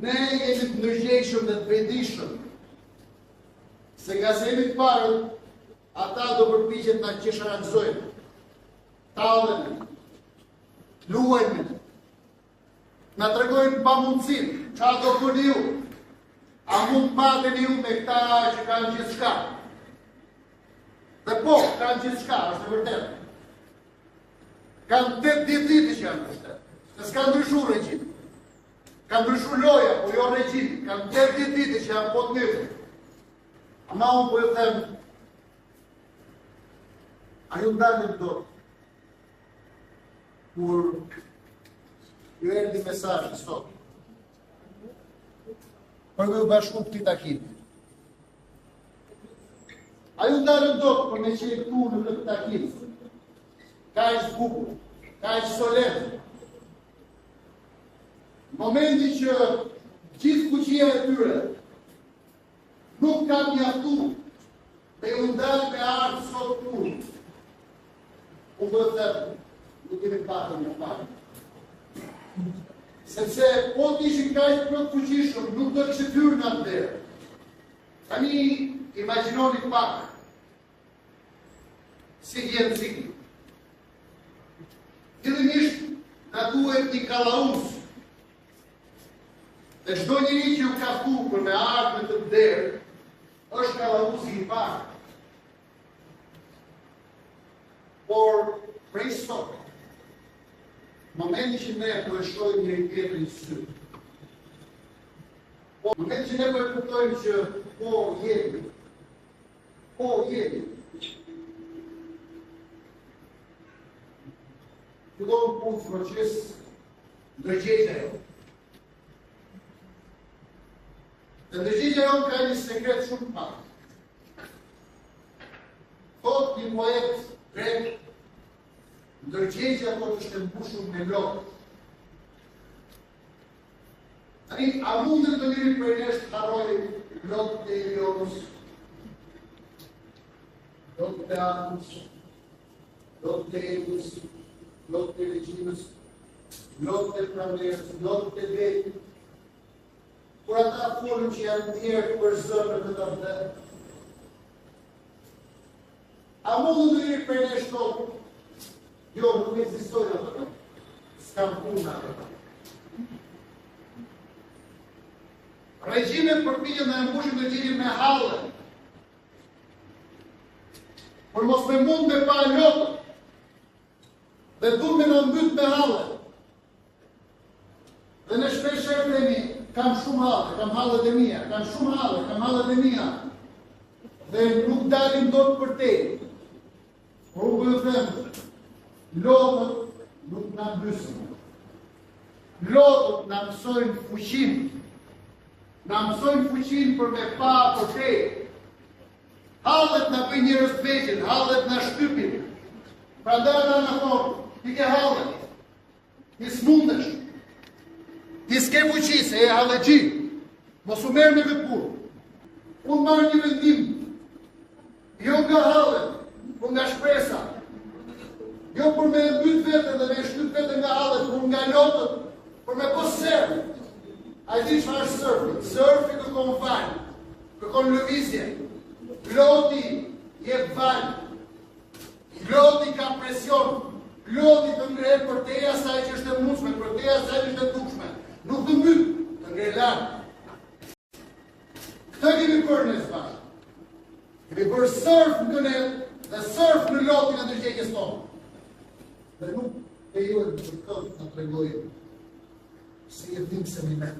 Ne jemi të ndërgjegjshëm dhe të vetëdijshëm se ngase jemi të parët, ata do përpiqen të na qesharakëzojnë, tallen, luajnë me ne, na tregojnë pamundësinë, ça do bëni ju, a mund të mateni ju me këta që kanë gjithçka. Dhe po, kanë gjithçka, është e vërtetë. Kanë 80 vite që janë në pushtet. Se s'ka ndryshu regjimi. Ka ndryshu loja, po jo regjimi. Kanë 80 vite që janë po të njëjtët. Ama unë po ju them, a ju ndalëm dot, kur ju erdhi mesazhi sot, për me iu bashku këtij takimi. A ju ndalëm dot për me qenë këtu në këtë takim, kaq të bukur, kaq solemn, Momenti që gjithë fuqia e tyre nuk ka mjaftu me ju ndalë me ardhë sot këtu, unë po ju them, nuk kemi patën një fare. Sepse po të ishin kaq të fuqishëm, nuk do kishit hyrë në atë derë. Tani imagjinoni pak si vjen cikli. Fillimisht na duhet një kallauz. Dhe çdo njeri që ju ka ftu për me ardhë në këtë derë, është kallauzi i parë. Por prej sot, momenti që ne po e shohim njëri-tjetrin në sy, po momenti që ne po e kuptojmë që po jemi, po jemi, Fillon punë proces ndërgjegja jonë. Dhe ndërgjegja jonë ka një sekret shumë të madh. Thotë një poet grek, ndërgjegja thotë është e mbushur me lot. Tani, a mundet ndonjëri prej nesh të harrojë lotët e Elionës, lotët e Anës, lotët e Edës, lotët e Regjinës, lotët e Pranverës, lotët e Detit, kur ata folën që janë ndjerë të përzënë në këtë atdhe. A mund ndonjëri prej nesh të thotë, jo, nuk ekzistojnë ato, s'kam punë ato. Regjimet përpiqen të na mbushin ndërgjegjen me halle, Për mos me mund me pa lotët, dhe du me na mbyt me halle. Dhe ne shpesh herë themi, kam shumë halle, kam hallet e mia, kam shumë halle, kam hallet e mia. Dhe nuk dalim dot përtej. Por unë po ju them, lotët nuk na mbysin. Lotët na mësojnë fuqinë. Na mësojnë fuqinë për me pa përtej. Hallet na bëjnë njerëz të vegjël, hallet na shtypin. Prandaj ata na thonë, ti ke halle. Ti s'mundesh. Ti s'ke fuqi se je hallexhi. Mos u merr me këtë punë. Unë marr një vendim. Jo nga hallet, por nga shpresa. Jo për me mbyt veten dhe me shtyp veten nga hallet, por nga lotët, për me bo surf. A e di çfarë është surfi? Surfi kërkon valë, kërkon lëvizje. Loti jep valë. Loti ka presion. Loti të ngre përtej asaj që është e mundshme, përtej asaj që është e dukshme. Nuk të mbyt, të ngre lart. Këtë kemi bërë ne së bashku. Kemi bërë surf në kënetë dhe surf në lotin e ndërgjegjes tonë. Dhe nuk lejojmë për këtë të tregojmë se i dhimbsemi ne.